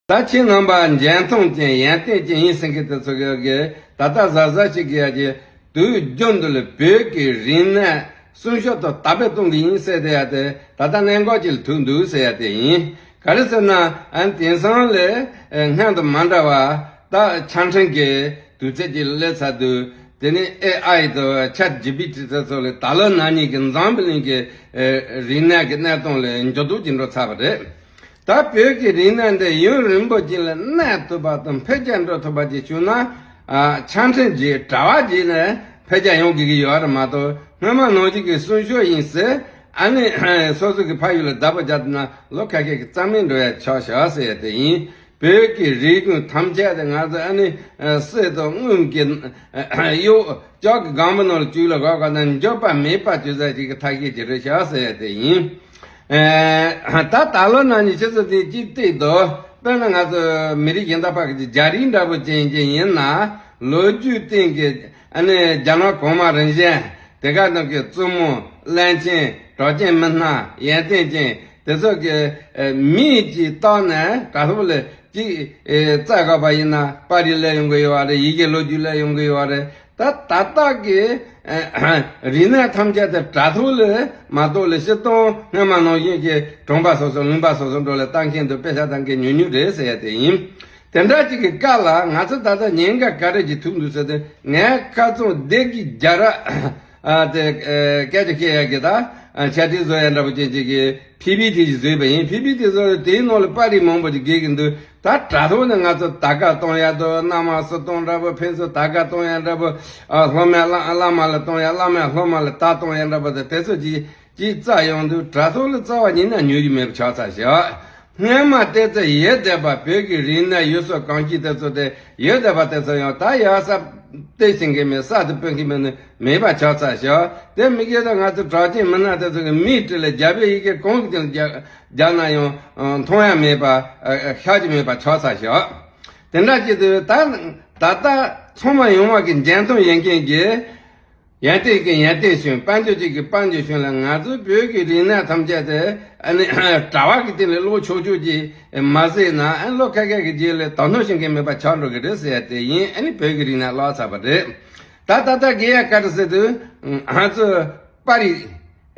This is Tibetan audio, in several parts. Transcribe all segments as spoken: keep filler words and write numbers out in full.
ད་ཁྱེད་རྣམ་པ་འཇོན་ཐང་ཅན་ཡོན་ཏན་ཅན་ཡིན་ཟེར་མཁན་དེ་ཚོ་གི་ད་ལྟ་གཟབ་གཟབ་ཞིག་གི་ཡ་གི་དུས་རྒྱུན་དུ་ལ་བོད་ཀྱི་རིག་གནས་སྲུང་སྐྱོབ་དང་དར་སྤེལ་གཏོང་གི་ཡིན་ཟེར་དེ་ཡ་དེ་ད་ལྟ་གནད་འགག་ཅིག་ལ་ཐུག་འདུག་ཟེར་ཡ་དེ་ཡིན། ག་རེ་ཟེར་ན་ཨ་ནི་དེང་སང་ལས་སྔོན་དང་མ་འདྲ་བ་ད་ཆ་འཕྲིན་གྱི་དུས་ཚོད་ཅིག་སླེབས་ཚར་དུས་དེ་ནི་ཨེ་ཨའི་དང་ཆེ་ཊི་ཇི་པི་ཊི་དེ་ཚོ་ལས་ད་ལོ་ན་ནིང་གི་འཛམ་བུ་གླིང་གི་རིག་གནས་ཀྱི་གནས་སྟངས་ལས་འགྱུར་ལྡོག་ཅིག་འགྲོ་ཚར་བ་རེད། ད་བོད་ཀྱི་རིག་གནས་འདི་ཡུན་རིང་པོ་ཅིག་ལ་གནས་ཐུབ་པ་དང་འཕེལ་རྒྱས་འགྲོ་ཐུབ་པ་ཅིག་བྱུང་ན། ཨ། ཆ་འཕྲིན་གྱི་དྲ་བ་བརྒྱུད་ནས་འཕེལ་རྒྱས་ཡོང་དགོས་ཀྱི་ཡོད་རེད་མ་གཏོགས་སྔོན་མ་ནང་བཞིན་གྱི་སྲུང་སྐྱོབ་ཡིན་ཟེར། ཨ་ནི་སོ་སོ་གི་ཕ་ཡུལ་ལ་བདག་པོ་རྒྱག་ཐུབ་ན་ལོ་ཁ་ཤས་ཀྱི་རྩ་མེད་འགྲོ་ཡ་ཆགས་བཞག་ཟེར་ཡ་དེ་ཡིན། བོད་ཀྱི་རིག་གཞུང་ཐམས་ཅད་དེ་ང་ཚོ་ཨ་ནི་གསེར་དང་དངུལ་གྱི་གཡོག་ལྕགས་ཀྱི་སྒམ་པོ་ནང་ལ་བཅུག་ལ་གོ་ག་ན་འཇོག་པ་མེད་པ་བཅོས་ས་ཞིག་གི་ཐ་ཤལ་གྱི་རེད་ཤག་ཟེར་ཡ་དེ་ཡིན། ཨེ། ད་ད་ལོ་ན་ནིང་ཕྱི་ཚེས་དེ་གཅིག་སྟེང་དུ་དཔེར་ན་ང་ཚོ་མི་རིགས་གཞན་དག་ཕ་གི་རྒྱ་རིགས་འདྲ་པོ་ཅན་ཅན་ཡིན་ན་ལོ་རྒྱུས་སྟེང་གི་ཨ་ནི་རྒྱ་ནག་གོང་མ་རིམ་བྱོན་དེ་ག་ནང་གི་བཙུན་མོ་བློན་ཆེན་གྲགས་ཅན་མི་སྣ་ཡོན་ཏན་ཅན་དེ་ཚོ་གི་མིང་ཅིག་བཏགས་ནས་དྲ་ཐོག་ལ་ཅིག་བཙལ་དགོས་པ་ཡིན་ན་པར་རིས་སླེབས་ཡོང་གི་ཡོད་རེད། ཡི་གེ་ལོ་རྒྱུས་སླེབས་ཡོང་གི་ཡོད་རེད། ད་ད་ལྟ་གི་རིག་གནས་ཐམས་ཅད་དེ་དྲ་ཐོག་ལ་མ་གཏོགས་ལ་སྤྱིར་བཏང་སྔོན་མ་ནང་བཞིན་གྱི་གྲོང་པ་སོ་སོ་ལུང་པ་སོ་སོ་འགྲོ་ལ་ལྟ་མཁན་དུ་དཔེ་ཆ་ལྟ་མཁན་ཉུང་ཉུང་རེད་ཟེར་ཡ་དེ་ཡིན། དེ་འདྲ་ཅིག་གི་སྐབས་ལ་ང་ཚོ་ད་ལྟ་ཉེན་ཁ་ག་རེ་ཅིག་ཐུག་འདུག་ཟེར་དུས་ངས་ཁ་རྩང་སྡེ་དགེ་རྒྱལ་རབས་ཨ་དེ་སྐད་ཆ་བཤད་ཡ་གི་ད་འཆད་ཁྲིད་བཟོ་ཡ་འདྲ་པོ་ཅན་ཅིག་གི་ཕི་པི་ཊི་ཞིག་བཟོས་པ་ཡིན། ཕི་པི་ཊི་བཟོས་དེའི་ནང་ལ་པར་རིས་མང་པོ་ཅིག་རྒྱག་གི་འདུག་ད་དྲ་ཐོག་ནས་ང་ཚོ་དར་ཁ་གཏོང་ཡ་དང་གནམ་མ་སུ་གཏོང་འདྲ་པོ་ཕན་ཚུན་དར་ཁ་གཏོང་ཡ་འདྲ་པོ། ཨ། སློབ་མས་བླ་བླ་མ་ལ་གཏོང་ཡ་བླ་མས་སློབ་མ་ལ་དར་གཏོང་ཡ་འདྲ་པོ་དེ་དེ་ཚོ་ཅིག་ཅིག་བཙལ་ཡོང་དུས་དྲ་ཐོག་ལ་རྩ་བ་ཉིད་ནས་ཉོ་རྒྱུ་མེད་པ་ཆགས་ཚར་ཤག་སྔོན་མ་བལྟས་ཚེ་ཡོད་བསྡད་པ་བོད་ཀྱི་རིག་གནས་ཡུལ་སྲོལ་གོམས་གཤིས་དེ་ཚོ་དེ་ཡོད་བསྡད་པ་དེ་ཚོ་ཡང་ད་ཡར་གསར་གཏོད་བྱེད་མཁན་མེད། གསར་དུ་སྤེལ་མཁན་མེད་ནི་མེད་པ་ཆགས་ཚར་ཤག་དེ་མི་སྒེར་དང་ང་ཚོ་གྲགས་ཅན་མི་སྣ་དེ་ཚོ་གི་མིང་བྲིས་ལ་རྒྱ་བོད་ཡི་གེ་གང་གི་སྟེང་ལ་རྒྱག་རྒྱག་ན་ཡང་མཐོང་ཡ་མེད་པ་ཤག་ཅིག་མེད་པ་ཆགས་ཚར་ཤག་དེ་འདྲ་བྱེད་དུས་ད་ད་ལྟ་ཚང་མ་ཡོང་བ་གི་འཇོན་ཐང་ཡོད་མཁན་གྱི་ཡོན་ཏན་གྱི་ཡོན་ཏན་གཞོན། དཔལ་འབྱོར་ཅན་གྱི་དཔལ་འབྱོར་གཞོན་ལ་ང་ཚོའི་བོད་ཀྱི་རིག་གནས་ཐམས་ཅད་དེ་ཨ་ནི་དྲ་བ་གི་སྟེང་ལ་ཀློག་ཆོག་ཆོག་ཅིག་མ་ཟད་ན་ཨ་ནི་ལོ་ཁ་ཤས་ཀྱི་རྗེས་ལ་དོ་སྣང་བྱེད་མཁན་མེད་པ་ཆགས་འགྲོ་གི་རེད་ཟེར་ཡ་དེ་ཡིན། ཨ་ནི་བོད་ཀྱི་རིག་གནས་བརླག་ཚར་བ་རེད། ད་ད་ལྟ་དགོས་ཡ་ག་རེ་ཟེར་དུས་ང་ཚོ་པར་རིས་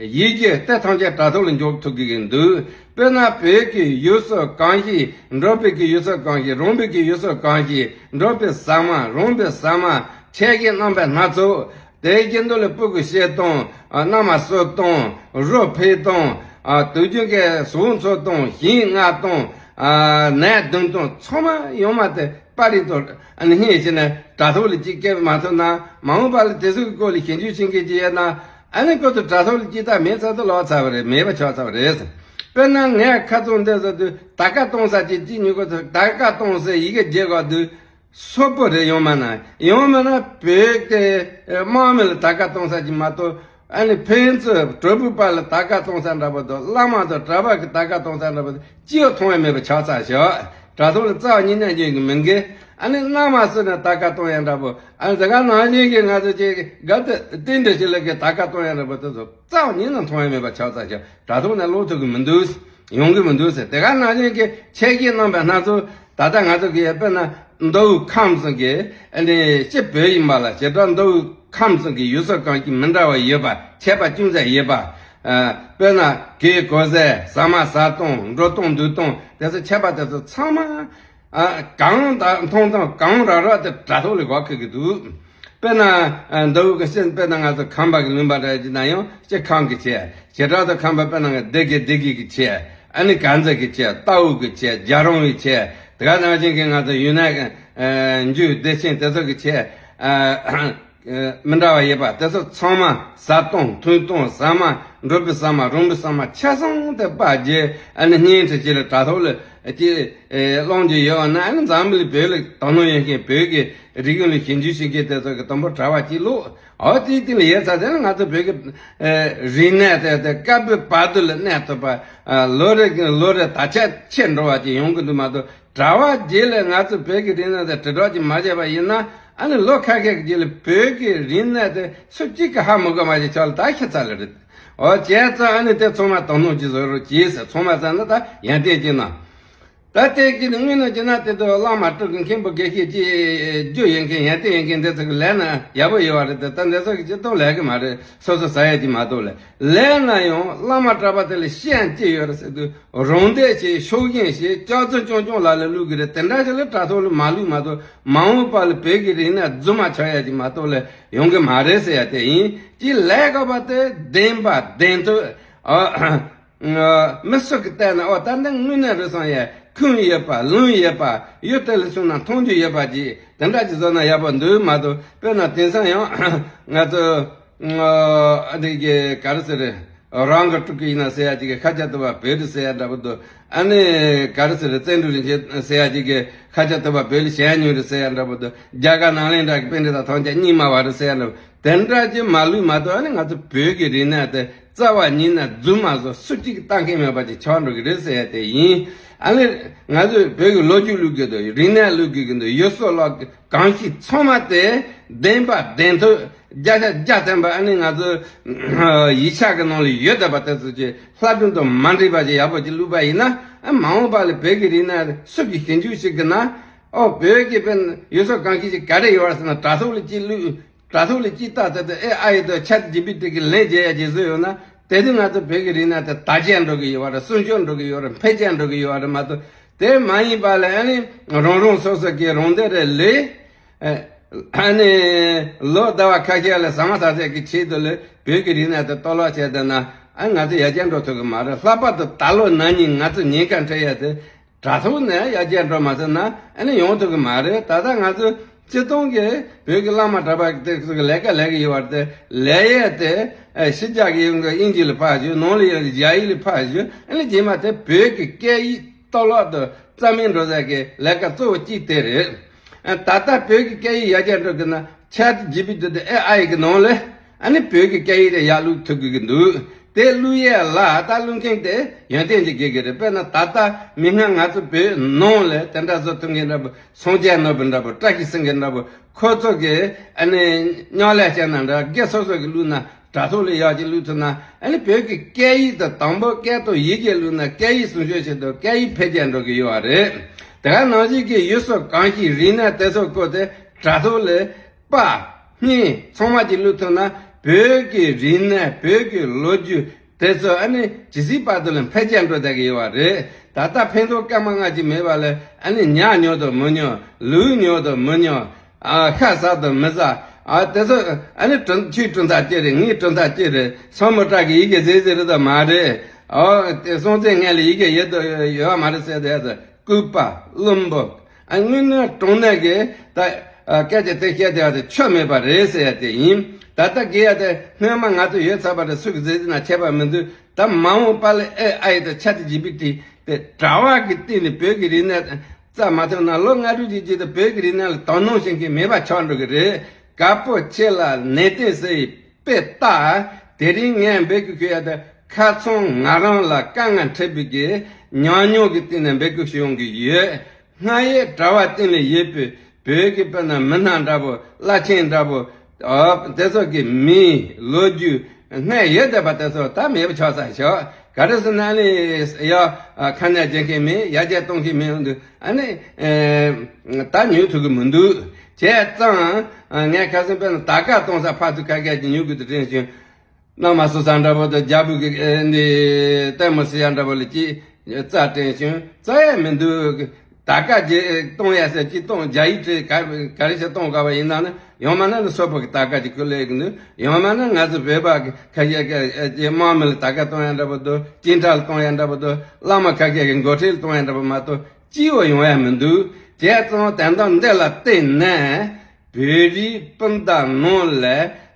ཡི་གེ་དེ་ཐམས་ཅད་དྲ་ཐོག་ལ་འཇོག་ཐུབ་དགོས་ཀྱི་འདུག་དཔེར་ན་བོད་ཀྱི་ཡུལ་སྲོལ་གོམས་གཤིས། འགྲོ་བོད་ཀྱི་ཡུལ་སྲོལ་གོམས་གཤིས། རོང་བོད་ཀྱི་ཡུལ་སྲོལ་གོམས་གཤིས། འགྲོ་བོད་ཟ་མ། རོང་བོད་ཟ་མ། ཆས་གོས་རྣམ་པ་སྣ་ཚོགས། དེའི་རྒྱུན་དུ་ལ་སྤུ་གུ་བཤད་སྟངས། ཨ། མནའ་མ་གསོ་སྟངས། རོ་འཕེན་སྟངས། ཨ། དུས་རྒྱུན་གྱི་ཟོག་འཚོ་སྟངས། ཞིང་མངགས་སྟངས། ཨ། ནས་འདོན་སྟངས་ཚང་མ་ཡོང་མ་དེ་པར་རིས་དང་ཨ་ནི་སྙན་ཞུ་ནས་དྲ་ཐོག་ལ་གཅིག་སྐད་མ་ཐུབ་ན་མ་འོངས་པ་ལ་དེ་ཚོ་གི་སྐོར་ལ་ཞིབ་འཇུག་བྱེད་མཁན་ཅིག་ཡོད་ན་ཨ་ནི་ཁོ་ཚོ་དྲ་ཐོག་ལ་གཅིག་ལྟ་མེད་ཚར་དུ་ལོག་ཚར་བ་རེད། མེད་པ་ཆགས་ཚར་བ་རེད། དཔེར་ན་ངས་ཁ་རྩང་འདི་ཟེར་དུས་དར་ཁ་གཏོང་ས་ཅིག་གཅིག་ཉོ་དགོས་ཚེ་དར་ཁ་གཏོང་སའི་ཡི་གེ་རྒྱག་དགོས་དུས་སོག་པོ་རེད། ཡང་མིན་ན་ཡང་མིན་ན་བོད་དེ་དམག་མི་ལ་དར་ཁ་གཏོང་ས་ཅིག་མ་གཏོགས་ཨ་ནི་ཕན་ཚུན་གྲོགས་པོའི་བར་ལ་དར་ཁ་གཏོང་ས་འདྲ་པོ་དང་བླ་མ་དང་གྲྭ་པ་གི་དར་ཁ་གཏོང་ས་འདྲ་པོ་དང་ཅི་ཡང་མཐོང་ཡ་མེད་པ་ཆགས་ཚར་ཤག་དྲ་ཐོག་ལ་རྩ་བ་ཉིད་ནས་འཇོན་གི་མི་འགལ། ཨ་ནི་མནའ་མ་གསོས་ནས་དར་ཁ་གཏོང་ཡ་འདྲ་པོ། ཨ་ནི་དེ་ག་ནང་བཞིན་གྱི་ང་ཚོ་ཅིག་དགའ་སྟེ་རྟེན་འབྲེལ་ཞིག་ལ་གི་དར་ཁ་གཏོང་ཡ་འདྲ་པོ་དེ་ཚོ་རྩ་བ་ཉིད་ནས་མཐོང་ཡ་མེད་པ་ཆགས་ཚར་ཤག་དྲ་ཐོག་ནས་ཀློག་ཐུབ་གི་མི་འདུག་ཡོང་གི་མི་འདུག་ཟེར། དེ་ག་ནང་བཞིན་གྱི་ཆས་གོས་རྣམ་པ་སྣ་ཚོགས། ད་ལྟ་ང་ཚོ་གི་དཔེར་ན་མདོ་དབུས་ཁམས་གསུམ་གྱི་ཨ་ནི་སྤྱི་བོད་ཡིན་པ་ལ་བྱེ་བྲག་མདོ་དབུས་ཁམས་གསུམ་གྱི་ཡུལ་སྲོལ་གོམས་གཤིས་མི་འདྲ་བ་ཡོད་པ། ཁྱད་པར་ཅུང་ཟད་ཡོད་པ། ཨ། དཔེར་ན་གོས་གོན་ཟས། ཟ་མ་ཟ་སྟངས། འགྲོ་སྟངས་འདུག་སྟངས། དེ་ཚོ་ཁྱད་པར་དེ་ཚོ་ཚང་མ། ཨ། གང་དང་མཐོང་སྟངས་གང་རག་རག་དེ་དྲ་ཐོག་ལ་གོ་ཁེལ་གི་འདུག་དཔེར་ན། ཨ། མདོ་དབུས་ཀྱི་སྤྱི། དཔེར་ན་ང་ཚོ་ཁམས་པ་གི་ལུང་པ་འདྲ་ཅིག་ན་ཡང་སྤྱི་ཁམས་ཀྱི་ཆས། བྱེ་བྲག་ཏུ་ཁམས་པ་དཔེར་ན་ང་སྡེ་དགེ། སྡེ་དགེ་གི་ཆས། ཨ་ནི་དཀར་མཛེས་ཀྱི་ཆས། རྟའུ་གི་ཆས། རྒྱལ་རོང་བའི་ཆས། དེ་ག་ནང་བཞིན་གྱི་ང་ཚོ་ཡུན་ནན། ཨ། འཇུ་བདེ་ཆེན་དེ་ཚོ་གི་ཆས། ཨ། མི་འདྲ་བ་ཡོད་པ་དེ་ཚོ་ཚང་མ། ཟ་སྟངས། འཐུང་སྟངས། ཟ་མ། འགྲོ་བའི་ཟ་མ། རོང་བའི་ཟ་མ་ཆ་ཚང་དེ་པར་རྒྱག་ཨ་ནི་བརྙན་འཕྲིན་ཅིག་ལ་དྲ་ཐོག་ལ་ཅིག་སློང་རྒྱུ་ཡོད་ན། ཨ་ནི་འཛམ་བུ་གླིང་བོད་ལ་དོ་སྣང་ཡོད་མཁན། བོད་ཀྱི་རིག་གཞུང་ལ་ཞིབ་འཇུག་བྱེད་མཁན་དེ་ཚོ་གི་དང་པོ་དྲ་བ་གཅིག་ཀློག་འོ་དེའི་སྟེང་ལ་ཡོད་ཚར་དེ་ན་ང་ཚོ་བོད་ཀྱི་རིག་གནས་དེ་དེ་སྐབས་བར་དུ་ལ་གནས་ཐུབ་པ། ལོ་རེ་ལོ་རེ་དར་ཁྱབ་ཆེ་འགྲོ་བ་ཅིག་ཡོང་གི་འདུག་མ་གཏོགས། དྲ་བ་བརྒྱུད་ལས་ང་ཚོ་བོད་ཀྱི་རིག་གནས་དང་དྲིལ་བསྒྲགས་ཅིག་མ་བྱས་པ་ཡིན་ན། ཨ་ནི་ལོ་ཁ་ཤས་ཀྱི་རྗེས་ལ་བོད་ཀྱི་རིག་གནས་དེ་སུ་གཅིག་གིས་ཧ་མི་གོ་མ་ཅིག་ཆགས་ལ་ད་ཤི་ཚར་ལེ་རེད། འོ་བྱས་ཙང་ཨ་ནི་དེ་ཚང་མ་དོ་སྣང་ཅིག་བཟོ་རོགས་གྱིས་ཟེར། ཚང་མ་ཟེར་ན་ད་ཡོན་ཏན་ཅན་ན། ད་ལྟའི་གི་ནི་དངོས་གནས་བྱས་ན་དེ་དུ་བླ་མ་སྤྲུལ་གི་མཁན་པོ་དགེ་བཤེས་ཀྱི་རྒྱུ་ཡོད་མཁན་ཡོན་ཏན་ཡོད་མཁན་འདི་ཚོ་གི་ལས་ན་ཡག་པོ་ཡོད་བ་རེད་དེ། ད་འདི་ཚོ་གི་སྤྱིར་བཏང་ལས་གི་མ་རེད། སོ་སོ་ཟ་ཡ་གི་མ་གཏོགས་ལས་ལས་ན་ཡང་བླ་མ་གྲྭ་པ་དེ་ལ་བཤད་ཡ་ཅི་ཡོད་རེད་ཟེར་དུས། རང་འདོད་བྱས་ཕྱོགས་ཞེན་བྱས་སྐྱག་རྫུན་རྐྱང་རྐྱང་ལ་ལ་བླུག་གི་རེད། དེ་འདྲ་ཞིག་ལ་དྲ་ཐོག་ལ་མ་བླུག་མ་གཏོགས། མ་འོངས་པ་ལ་བོད་ཀྱི་རིག་གནས་རྫུན་མ་ཆགས་ཡ་ཅིག་མ་གཏོགས་ལས་ཡོང་གི་མ་རེད་ཟེར་ཡ་དེ་ཡིན། ཅིག་ལས་ཀ་བ་དེ་བདེན་པ་བདེན་ཐུབ། ཨ། མི་སུ་གི་བལྟས་ན་ཨོ་ད་འདི་དངོས་གནས་རེད་བསམ་ཡ། ཁུངས་ཡོད་པ་ལུང་ཡོད་པ་ཡུལ་དེ་ལ་སོང་ན་མཐོང་རྒྱུ་ཡོད་པ་ཅིག་དེ་འདྲ་ཅིག་བཟོ་ན་ཡག་པོ་འདུག་མ་གཏོགས། དཔེར་ན་དེང་སང་ཡང་ང་ཚོ་ཨ་འདི་གི་ག་རེ་ཟེར་རེད། རང་གི་སྤྲུལ་སྐུ་ཡིན་ན་ཟེར་ཡ་ཅིག་གི་ཁ་ཆ་ཐུབ་པ་བོད་རེད་ཟེར་ཡ་འདྲ་པོ་འདུག་ཨ་ནི་ག་རེ་ཟེར་རེད། བརྩོན་འགྲུས་རིན་ཆེན་ཟེར་ཡ་ཅིག་གི་ཁ་ཆ་ཐུབ་པ་བོད་ལ་ཞལ་ཉུལ་རེད་ཟེར་ཡ་འདྲ་པོ་འདུག་རྒྱ་གར་ནང་ལེན་དྲ་གི་པཎྜི་ཏ་ཐམས་ཅད་རྙིང་མ་བ་རེད་ཟེར་ཡ་འདྲ་པོ་དེ་འདྲ་ཅིག་མ་ལུས་མ་གཏོགས། ཨ་ནི་ང་ཚོ་བོད་ཀྱི་རིག་གནས་དེ་རྩ་བ་ཉིད་ནས་རྫུན་མ་བཟོ་སུ་གཅིག་ལྟ་མཁན་མེད་པ་ཅིག་ཆགས་འགྲོ་གི་རེད་ཟེར་ཡ་དེ་ཡིན། ཨ་ནི་ང་ཚོས་བོད་ཀྱི་ལོ་རྒྱུས་བླུག་གི་འདུག་རིག་གནས་བླུག་གི་འདུག་ཡུལ་སྲོལ་བླུག་གི་གང་ཞིག་ཚང་མ་དེ་བདེན་པ་བདེན་ཐུབ་བརྒྱ་ཆ་བརྒྱ་ཐམ་པ། ཨ་ནི་ང་ཚོ་ཡིག་ཆ་གི་ནང་ལ་ཡོད་བསྡད་པ་དེ་ཚོ་ཅིག་ལྷ་སྒྲུང་དང་མ་འདྲེས་པ་ཅིག་ཡག་པོ་ཅིག་བླུགས་པ་ཡིན་ན། ཨ་མ་འོངས་པ་ལ་བོད་ཀྱི་རིག་གནས་སུ་གིས་ཞིབ་འཇུག་བྱེད་གི་ན། ཨོ་བོད་ཀྱི་དཔེར་ན་ཡུལ་སྲོལ་གང་ཞིག་ཅིག་ག་རེ་ཡོད་རེད་ཟེར་ན། དྲ་ཐོག་ལ་ཅིག་བླུགས། དྲ་ཐོག་ལ་ཅིག་བལྟས་ཚེ་དེ་ཨེ་ཨའི་དང་ཆེ་ཊི་ཇི་པི་ཊི་གི་ལན་རྒྱག་ཡ་ཅིག་བཟོས་ཡོད་ན། དེ་དུས་ང་ཚོ་བོད་ཀྱི་རིག་གནས་དེ་དར་རྒྱས་འགྲོ་གི་ཡོད་རེད། སྲུང་སྐྱོབ་འགྲོ་གི་ཡོད་རེད། འཕེལ་རྒྱས་འགྲོ་གི་ཡོད་རེད་མ་གཏོགས། དེ་མ་ཡིན་པ་ལ་ཨ་ནི་རང་རང་སོ་སོ་གི་རང་འདོད་རེ་ལས། ཨ་ནི་ལོ་ཟླ་བ་ཁ་ཤས་ལ་ཟ་མ་ཟ་ཟས་ཀྱི་ཆེད་དུ་ལ་བོད་ཀྱི་རིག་གནས་དེ་གཏོར་བརླག་བྱས་བསྡད་ན། ཨ་ང་ཚོ་ཡར་རྒྱས་འགྲོ་ཐུབ་ཀྱི་མ་རེད། ལྷག་པར་དུ་ད་ལོ་ན་ནིང་ང་ཚོ་ཉེན་ཁ་འཕྲད་ཡ་དེ། དྲ་ཐོག་ནས་ཡར་རྒྱས་འགྲོ་མ་ཐུབ་ན་ཨ་ནི་ཡོང་ཐུབ་ཀྱི་མ་རེད། ད་ལྟ་ང་ཚོ་སྤྱིར་བཏང་གི་བོད་ཀྱི་བླ་མ་གྲྭ་པ་དེ་ཚོ་གི་ལས་ཀ་ལས་ཀྱི་ཡོད་པ་དེ། ལས་ཡས་དེ་ཨ་ཕྱི་རྒྱལ་གྱི་ཡོང་གི་དབྱིན་ཇི་ལ་ཕར་ཞུགས། ནང་ལ་ཡོང་གི་རྒྱ་ཡིག་ལ་ཕར་ཞུགས། ཨ་ནི་རྗེས་མ་དེ་བོད་ཀྱི་སྐད་ཡིག་གཏོར་བརླག་ཏུ་རྩ་མེད་འགྲོ་ས་གི་ལས་ཀ་གཙོ་བོ་གཅིག་དེ་རེད། ཨ་ད་ལྟ་བོད་ཀྱི་སྐད་ཡིག་ཡར་རྒྱས་འགྲོ་གི་ན་ཆེ་ཊི་ཇི་པི་ཊི་དེ་ཨེ་ཨའི་གི་ནང་ལ། ཨ་ནི་བོད་ཀྱི་སྐད་ཡིག་དེ་ཡར་བླུག་ཐུབ་དགོས་ཀྱི་འདུག་དེ་བླུག་ཡས་ལ་ད་བླུག་མཁན་དེ་ཡོན་ཏན་ཅིག་དགོས་ཀྱི་རེད། དཔེར་ན་ད་ལྟ་མིག་སྔར་ང་ཚོ་བོད་ནང་ལ་དེ་འདྲ་བཟོ་ཐུབ་མཁན་འདྲ་པོ། སངས་རྒྱས་ནོར་བུ་འདྲ་པོ། བཀྲ་ཤིས་སེང་གེ་འདྲ་པོ། ཁོ་ཚོ་གི་ཨ་ནི་སྙན་ལས་བྱས་ན་འདྲ། སྒེར་སོ་སོ་གི་བླུག་ན། དྲ་ཐོག་ལ་ཡར་ཅིག་བླུག་ཐུབ་ན། ཨ་ནི་བོད་ཀྱི་སྐད་ཡིག་དང་། དང་པོ་སྐད་དང་ཡི་གེ་བླུག་ན་སྐད་ཡིག་སྲུང་སྐྱོབ་བྱེད་དང་། སྐད་ཡིག་འཕེལ་རྒྱས་འགྲོ་གི་ཡོད་པ་རེད། དེ་ག་ནང་བཞིན་གྱི་ཡུལ་སྲོལ་གང་ཞིག་རིག་གནས་དེ་ཚོ་སྐོར་དེ་དྲ་ཐོག་ལ་པར་སྙན་ཚང་མ་ཅིག་བླུག་ཐུབ་ན། བོད་ཀྱི་རིག་གནས། བོད་ཀྱི་ལོ་རྒྱུས་དེ་ཚོ་ཨ་ནི་ཇི་སྲིད་བར་དུ་ལ་འཕེལ་རྒྱས་འགྲོ་བསྡད་ཀྱི་ཡོད་པ་རེད། ད་ལྟ་ཕན་ཐོགས་སྐར་མ་ལྔ་ཅིག་མེད་པ་ལ་ཨ་ནི་ཉག་ཉོག་དང་མི་ཉོ། ལུག་ཉོག་དང་མི་ཉོ། ཨ་ཤ་ཟ་དང་མི་ཟ། ཨ་དེ་ཚོ་ཨ་ནི་གྲུབ། ཁྱོད་གྲུབ་མཐའ་ཅི་རེད། ངའི་གྲུབ་མཐའ་ཅི་རེད། སྲས་མོ་བཀྲ་གི་ཡི་གེ་ཟེར་ཟེར་རེད་དམ་མ་རེད། ཨོ་དེ་སྲོང་བཙན་སྔོན་ལ་ཡི་གེ་ཡོད་དང་ཡོད་མ་རེད་ཟེར་དེ་ཚོ། ལྐུགས་པ། བླུན་པོ། ཨ་དངོས་གནས་དྲང་གནས་ཀྱི་ད་ཨ་སྐད་ཆ་དེ་བཤད་བསྡད་པ་དེ་ཆོ་མེད་པ་རེད་ཟེར་ཡ་དེ་ཡིན། ད་ལྟ་དགོས་ཡ་དེ་སྔོན་མ་ང་ཚོ་ཡོད་ཚར་བ་རེད། སུ་གིས་ཟེར་ཟེར་ན་ཁྱད་པར་མི་འདུག་ད་མ་འོངས་པ་ལ་ཨེ་ཨའི་དང་ཆེ་ཊི་ཇི་པི་ཊི་དེ་དྲ་བ་གི་སྟེང་ནས་བོད་ཀྱི་རིག་གནས་རྩ་མ་ཐུབ་ན། ལོ་ལྔ་དྲུག་ཅིག་རྗེས་དུ་བོད་ཀྱི་རིག་གནས་ལ་དོ་སྣང་བྱེད་མཁན་མེད་པ་ཆགས་འགྲོ་གི་རེད། དཀར་པོ་ཆེ་ལ་ནན་ཏན་ཟེར་ཡི་དཔེ་ལྟ། དེ་རིང་ངས་འབོད་སྐུལ་ཞུ་ཡ་དེ་ཁ་ཚང་ང་རང་ལ་དཀའ་ངལ་འཕྲད་པའི་གི་ཉམས་མྱོང་གི་སྟེང་ནས་འབོད་སྐུལ་ཞུ་ཡོང་གི་ཡོད། སྔར་ཡོད་དྲ་བ་སྟེང་ལ་ཡོད་པའི་བོད་ཀྱི་དཔེར་ན་མི་སྣ་འདྲ་པོ། བླ་ཆེན་འདྲ་པོ། ཨོ་དེ་ཚོ་གི་མིང་། ལོ་རྒྱུས། སྔར་ཡོད་བསྡད་པ་དེ་ཚོ་ད་མེད་པ་ཆགས་ཚར་ཤག་ག་རེ་ཟེར་ན་ཨ་ནི་ཡ་ཨ་ཁ་ནས་བྱེད་མཁན་མེད། ཡར་རྒྱས་གཏོང་མཁན་མེད་འདུག་ཨ་ནི་ཨེ་ད་ཉོ་ཐུབ་ཀྱི་མི་འདུག་བྱས་ཙང་ངས་ཁ་སང་དཔེར་ན་དར་དཀར་གཏོང་ས་ཕར་ཚུར་ཁ་སྐད་ཅིག་ཉོ་དགོས་དུ་དྲན་བྱུང་། གནམ་མ་སྲུ་ས་འདྲ་པོ་དང་རྒྱ་བོད་ཀྱི་ཨེ་འདི་ལྟད་མོ་སྲིད་ཡ་འདྲ་པོ་ལ་ཅིག་རྩ་དྲན་བྱུང་། རྩ་ཡ་མི་འདུག་དར་དཀར་ཅིག་གཏོང་ཡ་ཟེར་ཅིག་གཏོང་། རྒྱ་ཡིག་བྲིས་ག་ག་རེ་ཞིག་གཏོང་དགོས་པ་ཡིན་ན་ནི། ཡང་མིན་ན་ནི་སོག་པོ་གི་དར་དཀར་ཅིག་ཁུར་སླེབས་ཀྱི་འདུག་ཡང་མིན་ན་ང་ཚོ་བོད་པ་གི་ཁ་ཤས་ཀྱི་ཨེ་ཅིག་དམག་མི་ལ་དར་དཀར་གཏོང་ཡ་འདྲ་པོ་འདུག་སྤྱི་འཐུས་ལ་གཏོང་ཡ་འདྲ་པོ་འདུག་བླ་མ་ཁ་ཤས་ཀྱི་འགོ་ཁྲིད་ལ་གཏོང་ཡ་འདྲ་པོ་མ་གཏོགས་གཅིག་པོ་ཡོང་ཡ་མི་འདུག་བྱས་ཙང་དོན་དག་འདི་ལ་བརྟེན་ནས། བོད་རིགས་སྤུན་ཟླ་ནང་ལ་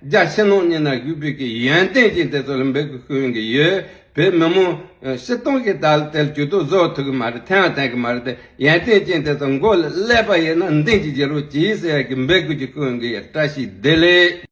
རྒྱ་ཕྱི་ནང་གཉིས་ན་བཞུགས་པའི་གི་ཡོན་ཏན་ཅན་དེ་ཚོ་ལ་འབོད་སྐུལ་ཞུ་གི་ཡོད། བོད་མི་མང་སྤྱིར་བཏང་གི་ད་ལྟ་ཇུས་གཏོགས་བཟོ་ཐུབ་ཀྱི་མ་རེད། ཐོན་ཐོན་གྱི་མ་རེད་དེ། ཡོན་ཏན་ཅན་དེ་ཚོ་མགོ་ལ་ཀླད་པ་ཡོད་ན་མདུན་གྱི་རྒྱལ་པོ་གྱིས་ཟེར་ཡ་གི་འབོད་སྐུལ་ཅིག་ཞུ་གི་ཡོད། བཀྲ་ཤིས་བདེ་ལེགས།